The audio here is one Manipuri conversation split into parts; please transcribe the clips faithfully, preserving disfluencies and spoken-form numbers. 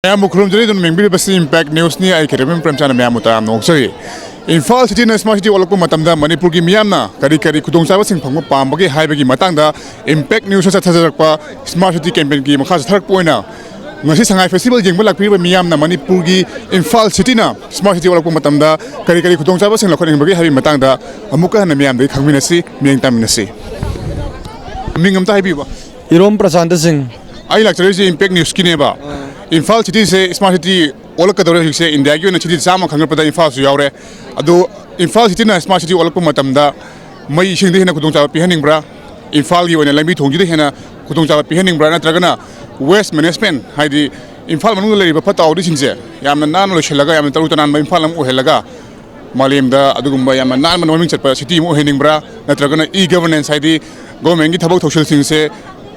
ꯃꯌꯥꯝꯕꯨ ꯈꯨꯔꯨꯝꯖꯔꯤ꯫ ꯑꯗꯨꯅ ꯌꯦꯡꯕꯤꯔꯤꯕꯁꯤ Impact Newsꯅꯤ꯫ ꯑꯩ ꯈꯦꯇ꯭ꯔꯤꯃꯌꯨꯝ ꯄ꯭ꯔꯦꯝꯆꯥꯟꯗ ꯃꯌꯥꯝꯕꯨ ꯇꯔꯥꯝꯅ ꯑꯣꯛꯆꯔꯤ꯫ ꯏꯝꯐꯥꯜ ꯁꯤꯇꯤꯅ ꯁ꯭ꯃꯥꯔꯠ ꯁꯤꯇꯤ ꯑꯣꯜꯂꯛꯄ ꯃꯇꯝꯗ ꯃꯅꯤꯄꯨꯔꯒꯤ ꯃꯤꯌꯥꯝꯅ ꯀꯔꯤ ꯀꯔꯤ ꯈꯨꯗꯣꯡꯆꯥꯕꯁꯤꯡ ꯐꯪꯕ ꯄꯥꯝꯕꯒꯦ ꯍꯥꯏꯕꯒꯤ ꯃꯇꯥꯡꯗ Impact Newsꯅ ꯆꯠꯊꯖꯔꯛꯄ ꯁ꯭ꯃꯥꯔꯠ ꯁꯤꯇꯤ ꯀꯦꯝꯄꯦꯟꯒꯤ ꯃꯈꯥ ꯆꯠꯊꯔꯛꯄ ꯑꯣꯏꯅ ꯉꯁꯤ ꯁꯉꯥꯏ ꯐꯦꯁꯇꯤꯚꯦꯜ ꯌꯦꯡꯕ ꯂꯥꯛꯄꯤꯔꯤꯕ ꯃꯤꯌꯥꯝꯅ ꯃꯅꯤꯄꯨꯔꯒꯤ ꯏꯝꯐꯥꯜ ꯁꯤꯇꯤꯅ ꯁ꯭ꯃꯥꯔꯠ ꯁꯤꯇꯤ ꯑꯣꯜꯂꯛꯄ ꯃꯇꯝꯗ ꯀꯔꯤ ꯀꯔꯤ ꯈꯨꯗꯣꯡꯆꯥꯕꯁꯤꯡ ꯂꯧꯈꯠꯅꯤꯡꯕꯒꯦ ꯍꯥꯏꯕꯒꯤ ꯃꯇꯥꯡꯗ ꯑꯃꯨꯛꯀ ꯍꯟꯅ ꯃꯤꯌꯥꯝꯗꯒꯤ ꯈꯪꯃꯤꯟꯅꯁꯤ, ꯃꯤꯠꯌꯦꯡ ꯇꯥꯃꯤꯟꯅꯁꯤ꯫ ꯃꯤꯡ ꯑꯝꯇ ꯍꯥꯏꯕꯤꯌꯨꯕ꯫ ꯏꯔꯣꯝ ꯄ꯭ꯔꯁꯥꯟꯇ ꯁꯤꯡ꯫ ꯑꯩ ꯂꯥꯛꯆꯔꯤꯁꯦ Impact Newsꯀꯤꯅꯦꯕ꯫ ꯏꯝꯐꯥꯜ ꯁꯤꯇꯤꯁꯦ ꯁ꯭ꯃꯥꯔꯠ ꯁꯤꯇꯤ ꯑꯣꯜꯂꯛꯀꯗꯧꯔꯦ ꯍꯧꯖꯤꯛꯁꯦ꯫ ꯏꯟꯗꯤꯌꯥꯒꯤ ꯑꯣꯏꯅ ꯁꯤꯇꯤ ꯆꯥꯝꯃ ꯈꯟꯒꯠꯄꯗ ꯏꯝꯐꯥꯜꯁꯨ ꯌꯥꯎꯔꯦ꯫ ꯑꯗꯣ ꯏꯝꯐꯥꯜ ꯁꯤꯇꯤꯅ ꯁ꯭ꯃꯥꯔꯠ ꯁꯤꯇꯤ ꯑꯣꯜꯂꯛꯄ ꯃꯇꯝꯗ ꯃꯩ ꯏꯁꯤꯡꯗ ꯍꯦꯟꯅ ꯈꯨꯗꯣꯡꯆꯥꯕ ꯄꯤꯍꯟꯅꯤꯡꯕ꯭ꯔꯥ? ꯏꯝꯐꯥꯜꯒꯤ ꯑꯣꯏꯅ ꯂꯝꯕꯤ ꯊꯣꯡꯁꯤꯗ ꯍꯦꯟꯅ ꯈꯨꯗꯣꯡꯆꯥꯕ ꯄꯤꯍꯟꯅꯤꯡꯕ꯭ꯔꯥ? ꯅꯠꯇ꯭ꯔꯒꯅ waste management, ꯍꯥꯏꯗꯤ ꯏꯝꯐꯥꯜ ꯃꯅꯨꯡꯗ ꯂꯩꯔꯤꯕ ꯐꯠꯇ ꯍꯥꯎꯗꯤꯁꯤꯡꯁꯦ ꯌꯥꯝꯅ ꯅꯥꯟꯅ ꯂꯣꯏꯁꯤꯜꯂꯒ, ꯌꯥꯝꯅ ꯇꯔꯨ ꯇꯅꯥꯟꯕ ꯏꯝꯐꯥꯜ ꯑꯃ ꯑꯣꯏꯍꯜꯂꯒ, ꯃꯥꯂꯦꯝꯗ ꯑꯗꯨꯒꯨꯝꯕ ꯌꯥꯝꯅ ꯅꯥꯟꯕ ꯃꯃꯤꯡ ꯆꯠꯄ ꯁꯤꯇꯤ ꯑꯃ ꯑꯣꯏꯍꯟꯅꯤꯡꯕ꯭ꯔꯥ? ꯅꯠꯇ꯭ꯔꯒꯅ e-governance, ꯍꯥꯏꯗꯤ ꯒꯣꯔꯃꯦꯟꯒꯤ ꯊꯕꯛ ꯊꯧꯁꯤꯜꯁꯤꯡꯁꯦ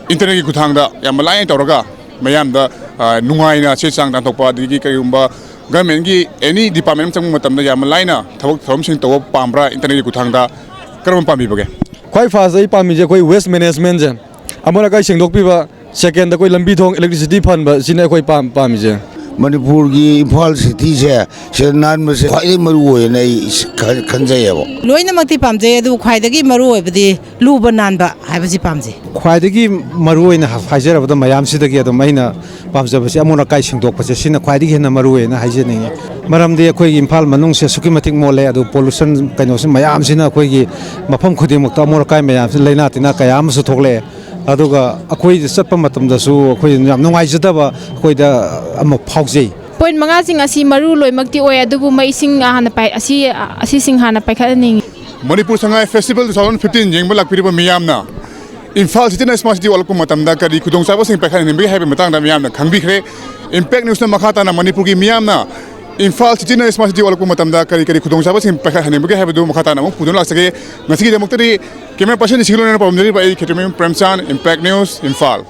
ꯏꯟꯇꯔꯅꯦꯠꯀꯤ ꯈꯨꯠꯊꯥꯡꯗ ꯌꯥꯝꯅ ꯂꯥꯏꯅ ꯇꯧꯔꯒ ꯃꯌꯥꯝꯗ, ꯑ, ꯅꯨꯡꯉꯥꯏꯅ ꯆꯦ ꯆꯥꯡ ꯇꯥꯟꯊꯣꯛꯄ, ꯑꯗꯒꯤ ꯀꯔꯤꯒꯨꯝꯕ ꯒꯣꯔꯃꯦꯟꯒꯤ any department ꯑꯃ ꯆꯪꯕ ꯃꯇꯝꯗ ꯌꯥꯝꯅ ꯂꯥꯏꯅ ꯊꯕꯛ ꯊꯧꯔꯝꯁꯤꯡ ꯇꯧꯕ ꯄꯥꯝꯕ꯭ꯔꯥ? ꯏꯟꯇꯔꯅꯦꯠꯀꯤ ꯈꯨꯠꯊꯥꯡꯗ ꯀꯔꯝꯕ ꯄꯥꯝꯕꯤꯕꯒꯦ? ꯈ꯭ꯋꯥꯏ ꯐꯥꯔꯁꯇ ꯑꯩ ꯄꯥꯝꯃꯤꯁꯦ ꯑꯩꯈꯣꯏ waste managementꯁꯦ, ꯑꯃꯣꯠ ꯑꯀꯥꯏ ꯁꯦꯡꯗꯣꯛꯄꯤꯕ꯫ ꯁꯦꯀꯦꯟꯗ, ꯑꯩꯈꯣꯏ ꯂꯝꯕꯤ ꯊꯣꯡ, electricity ꯐꯍꯟꯕ, ꯁꯤꯅ ꯑꯩꯈꯣꯏ ꯄꯥꯝ-, ꯄꯥꯝꯃꯤꯁꯦ꯫ ꯃꯅꯤꯄꯨꯔꯒꯤ ꯏꯝꯐꯥꯜ ꯁꯤꯇꯤꯁꯦ ꯁꯤꯗ ꯅꯥꯟꯕꯁꯦ ꯈ꯭ꯋꯥꯏꯗꯒꯤ ꯃꯔꯨ ꯑꯣꯏꯌꯦꯅ ꯑꯩ ꯈꯟ-, ꯈꯟꯖꯩꯌꯦꯕ꯫ ꯂꯣꯏꯅꯃꯛꯇꯤ ꯄꯥꯝꯖꯩ, ꯑꯗꯨꯕꯨ ꯈ꯭ꯋꯥꯏꯗꯒꯤ ꯃꯔꯨ ꯑꯣꯏꯕꯗꯤ ꯂꯨꯕ ꯅꯥꯟꯕ ꯍꯥꯏꯕꯁꯤ ꯄꯥꯝꯖꯩ꯫ ꯈ꯭ꯋꯥꯏꯗꯒꯤ ꯃꯔꯨ ꯑꯣꯏꯅ ꯍꯥꯏꯖꯔꯕꯗ ꯃꯌꯥꯝꯁꯤꯗꯒꯤ ꯑꯗꯨꯝ ꯑꯩꯅ ꯄꯥꯝꯖꯕꯁꯦ ꯑꯃꯣꯠ ꯑꯀꯥꯏ ꯁꯦꯡꯗꯣꯛꯄꯁꯦ, ꯁꯤꯅ ꯈ꯭ꯋꯥꯏꯗꯒꯤ ꯍꯦꯟꯅ ꯃꯔꯨ ꯑꯣꯏꯌꯦꯅ ꯍꯥꯏꯖꯅꯤꯡꯉꯤ꯫ ꯃꯔꯝꯗꯤ ꯑꯩꯈꯣꯏꯒꯤ ꯏꯝꯐꯥꯜ ꯃꯅꯨꯡꯁꯦ ꯑꯁꯨꯛꯀꯤ ꯃꯇꯤꯛ ꯃꯣꯠꯂꯦ, ꯑꯗꯨ pollution ꯀꯩꯅꯣꯁꯤ ꯃꯌꯥꯝꯁꯤꯅ ꯑꯩꯈꯣꯏꯒꯤ ꯃꯐꯝ ꯈꯨꯗꯤꯡꯃꯛꯇ ꯑꯃꯣꯠ ꯑꯀꯥꯏ ꯃꯌꯥꯝꯁꯤ, ꯂꯥꯏꯅꯥ ꯇꯤꯟꯅꯥ ꯀꯌꯥ ꯑꯃꯁꯨ ꯊꯣꯛꯂꯛꯑꯦ꯫ ꯑꯗꯨꯒ ꯑꯩꯈꯣꯏꯗ ꯆꯠꯄ ꯃꯇꯝꯗꯁꯨ ꯑꯩꯈꯣꯏ ꯌꯥꯝ ꯅꯨꯡꯉꯥꯏꯖꯗꯕ ꯑꯩꯈꯣꯏꯗ ꯑꯃ ꯐꯥꯎꯖꯩ꯫ Point ꯃꯉꯥꯁꯤꯡ ꯑꯁꯤ ꯃꯔꯨ ꯂꯣꯏꯅꯃꯛꯇꯤ ꯑꯣꯏ, ꯑꯗꯨꯕꯨ ꯃꯩꯁꯤꯡ ꯍꯥꯟꯅ ꯄꯥꯏ-, ꯑꯁꯤ, ꯑꯁꯤꯁꯤꯡ ꯍꯥꯟꯅ ꯄꯥꯏꯈꯠꯍꯟꯅꯤꯡꯉꯤ꯫ Manipur Sangai festival two thousand fifteen ꯌꯦꯡꯕ ꯂꯥꯛꯄꯤꯔꯤꯕ ꯃꯤꯌꯥꯝꯅ ꯏꯝꯐꯥꯜ ꯁꯤꯇꯤꯅ ꯁ꯭ꯃꯥꯔꯠ ꯁꯤꯇꯤ ꯑꯣꯜꯂꯛꯄ ꯃꯇꯝꯗ ꯀꯔꯤ ꯈꯨꯗꯣꯡꯆꯥꯕꯁꯤꯡ ꯄꯥꯏꯈꯠꯍꯟꯅꯤꯡꯕꯒꯦ ꯍꯥꯏꯕꯒꯤ ꯃꯇꯥꯡꯗ ꯃꯤꯌꯥꯝꯅ ꯈꯪꯕꯤꯈ꯭ꯔꯦ꯫ Impact Newsꯅ ꯃꯈꯥ ꯇꯥꯅ ꯃꯅꯤꯄꯨꯔꯒꯤ ꯃꯤꯌꯥꯝꯅ ꯏꯝꯐꯥꯜ ꯁꯤꯇꯤꯅ ꯁ꯭ꯃꯥꯔꯠ ꯁꯤꯇꯤ ꯑꯣꯜꯂꯛꯄ ꯃꯇꯝꯗ ꯀꯔꯤ ꯀꯔꯤ ꯈꯨꯗꯣꯡꯆꯥꯕꯁꯤꯡ ꯄꯥꯏꯈꯠꯍꯟꯅꯤꯡꯕꯒꯦ ꯍꯥꯏꯕꯗꯨ ꯃꯈꯥ ꯇꯥꯅ ꯑꯃꯨꯛ ꯄꯨꯗꯨꯅ ꯂꯥꯛꯆꯒꯦ꯫ ꯉꯁꯤꯒꯤꯗꯃꯛꯇꯗꯤ camera person ꯁꯤꯒꯂꯣꯟꯅ ꯄꯥꯎꯗꯝꯖꯔꯤꯕ ꯑꯩ ꯈꯦꯇ꯭ꯔꯤꯃꯌꯨꯝ ꯄ꯭ꯔꯦꯝꯆꯥꯟ, Impact News, ꯏꯝꯐꯥꯜ꯫